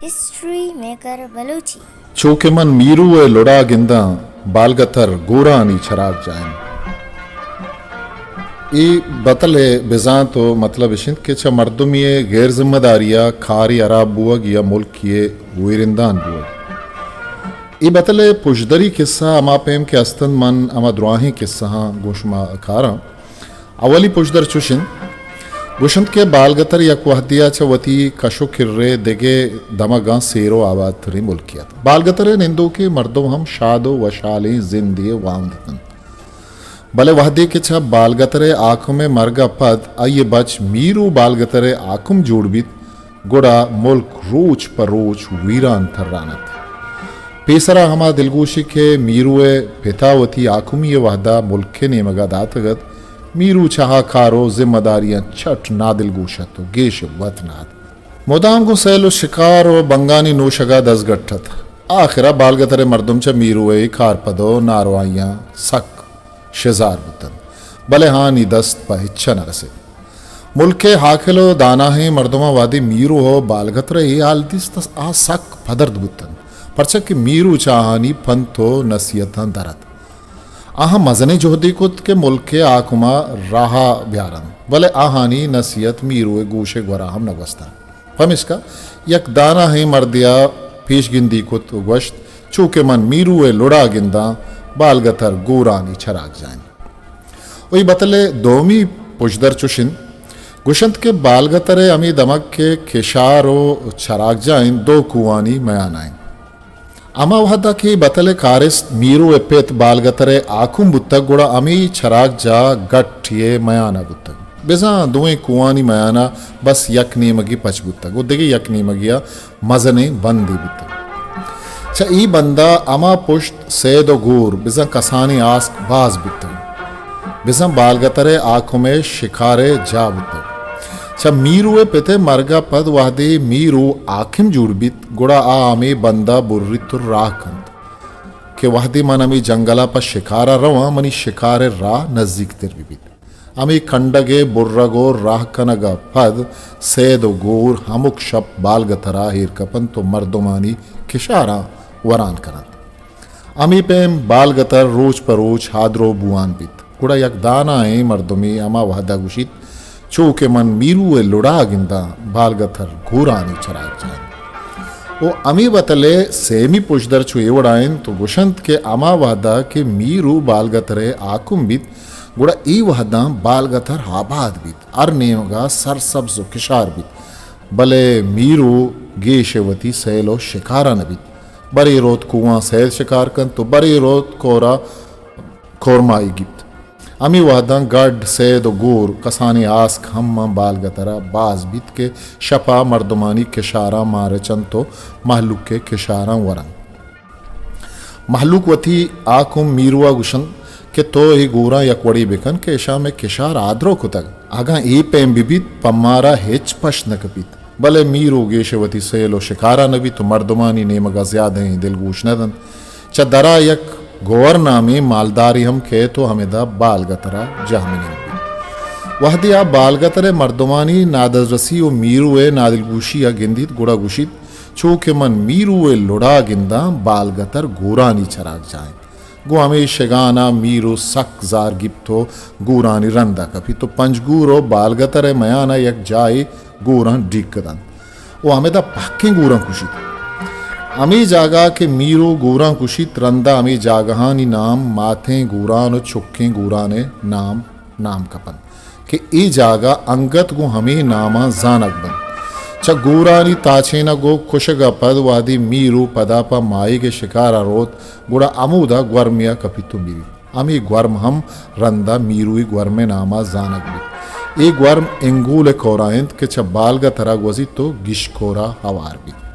ہسٹری میکر بلوچی۔ چو کہ من میرو ءِ لڑا گنداں، بالگتر گورانی چراگ جاہ انت۔ اے بتل ءِ بزانت ءُ مطلب اش انت کہ چہ مردمی ءِ غیر ذمہ داری ءَ کارے ہراب بوگ یا ملکی ءِ ویرندان بوگ۔ اے بتل ءِ پژدری کسہ ہما پیم کہ است انت، من ہما دراہیں کسہاں گوں شما کاراں۔ اولی پژدر چش انت، گوشنت کہ بالگتر یک وہدے ءَ چہ وتی کش ءُ کر ءِ دگہ دمگاں سیر ءُ آباد تریں ملکے ات۔ بالگتر ءِ نندوکیں مردم ہم شاد ءُ وشحالیں زندے ءِ واہند اتنت۔ بلے وہدے کہ چہ بالگتر ءِ حاکم ءِ مرگ ءَ پد آئی ءِ بچ میرو بالگتر ءِ حاکم جوڑ بیت، گڑا ملک روچ پہ روچ ویران تران ات۔ پیسرا ہما دلگوشی کہ میرو ءِ پتا وتی حاکمی ءِ وہدا ملک ءِ نیمگا داتگ ات، میرو چہ آ کار ءُ ذمہ داریاں چٹ نادلگوش ات ءُ گیش وت نہ ات۔ مدام گوں سیل ءُ شکار ءُ بنگانی نوشگا دزگٹ ات۔ آخرا بالگتر ءِ مردم چہ میرو ءِ اے کارپد ءُ ناروائیاں سک شزار بوتنت، بلے آہانی دست پہ ہچ ءَ نہ رست۔ ملک ءِ عاقل ءُ داناہیں مردماں وہدے میرو ءُ بالگتر ءِ اے حال دیست، آ سک پدرد بوتنت، پرچا کہ میرو چہ آہانی پنت ءُ نصیحتاں در ات۔ آہاں مزنیں جہدے کت کہ ملک ءِ حاکم ءَ راہ ءَ بیارنت، بلے آہانی نصیحت میرو ءِ گوش ءِ گورا ہم نہ گوستنت۔ پمیشکا یک داناہیں مردے ءَ پیش گندی کت ءُ گوشت، چو کہ من میرو ءِ لڑا گنداں، بالگتر گورانی چراگ جاہ انت۔ ءُ اے بتل ءِ دومی پژدر چش انت، گوشنت کہ بالگتر ءِ ہمے دمگ کہ کشار ءُ چراگ جاہ انت، دو کوہانی میان ءَ انت۔ ہما وہدا کہ اے بتل ءِ کارست میرو ءِ پت بالگتر ءِ حاکم بوتگ، گڑا ہمے چراگ جاہ گٹ ءِ میان ءَ بوتگ۔ بزاں دوئیں کوہانی میان ءَ بس یک نیمگے پچ بوتگ ءُ دگہ یک نیمگے ءَ مزنیں بندے بوتگ۔ چہ اے بند ءَ ہما پشت سید ءُ گور، بزاں کسانیں آسک باز بوتگ۔ بزاں بالگتر ءِ حاکم ءِ شکار ءِ جاہ بوتگ۔ چہ میرو ءِ پت ءِ مرگ ءَ پد وہدے میرو حاکم جوڑ بیت، گڑا آ ہمے بند ءَ بریت ءُ راہ کنت کہ وہدے من ہمے جنگل ءَ پہ شکار ءَ رواں، منی شکار ءِ راہ نزیک تر بہ بیت۔ ہمے کنڈگ ءِ برگ ءُ راہ کنگ ءَ پد سید ءُ گور ہمک شپ بالگتر ءَ ایر کپنت ءُ مردمانی کشاراں وران کننت۔ ہمے پیم بالگتر روچ پہ روچ ہادرو بوان بیت۔ گڑا یک دانائیں مردمے ہما وہدا گوشیت، چو کہ من میرو ءِ لڑا گنداں، بالگتر گورانی چراگ جاہ انت۔ ءُ ہمے بتل ءِ سیمی پژدر چو اے وڑا انت ءُ گوشنت کہ ہما وہدا کہ میرو بالگتر ءِ حاکم بیت، گڑا اے وہداں بالگتر آباد بیت، ہر نیمگا سرسبز ءُ کشار بیت، بلے میرو گیش ءِ وتی سیل ءُ شکارا نہ بیت۔ برے روت کوہاں سید شکار کنت ءُ برے روت کورا کورمائی گیپت۔ ہمے وہداں گڈ، سید ءُ گور، کسانیں آسک ہم ماں بالگترا باز بیت کہ شپا مردمانی کشاراں مارچنت ءُ مہلوک ءِ کشاراں ورنت۔ مہلوک وتی حاکم میروا گوشنت کہ تو اے گوراں یک وڑے بکن کہ اشاں مئے کشار آدرو کتگ۔ اگاں اے پیم بہ بیت، پہ مارا ہچ پشت نہ کپیت۔ بلے میرو گیش وتی سیل ءُ شکارا نہ بیت ءُ مردمانی نیمگا زیادہیں دلگوش نہ دنت۔ چہ درا یک گوہر نامیں مالدارے ہم کئیت ءُ ہمدا بالگترا جاہ منند بیت۔ وہدے آ بالگتر ءِ مردمانی نادزرسی ءُ میرو ءِ نادلگوشیا گندیت، گڑا گوشیت، چو کہ من میرو ءِ لڑا گنداں، بالگتر گورانی چراگ جاہ انت۔ گوں ہمے شگانا میرو سک زار گیپت ءُ گورانی رندا کپیت ءُ پنجگور ءُ بالگتر ءِ میانا یک جاہے گوراں ڈیک دنت ءُ ہمدا پہکیں گوراں کشیت۔ ہمے جاگہ کہ میرو گوراں کشیت، رندا ہمے جاگہانی نام ماتیں گوران ءُ چکیں گوران ءِ نام نام کپنت کہ اے جاگہ انگت گوں ہمے ناماں زانگ بنت۔ چہ گورانی تاچینگ ءُ کشگ ءَ پد وہدے میرو پدا پہ ماہیگ ءِ شکار ءَ روت، گڑا ہمودا گورمے ءَ کپیت ءُ مریت۔ ہمے گورم ہم رندا میروئی گورم ءِ نام ءَ زانگ بیت۔ اے گورم انگول ءِ کور ءَ انت کہ چہ بالگتر ءَ گوزیت ءُ گیشکور ءَ ہوار بیت۔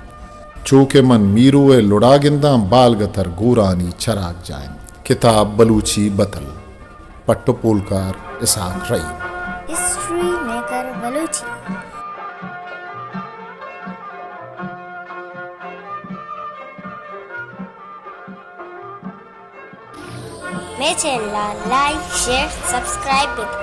چو کہ من میرو ءِ لڑا گنداں، بالگتر گورانی چراگ جاہ انت۔ کتاب بلوچی بتل۔ پٹ ءُ پولکار اسحاق رحیم۔ ہسٹری میکر بلوچی۔ مئے چینل ءَ لائک، شیئر، سبسکرائب بہ کن۔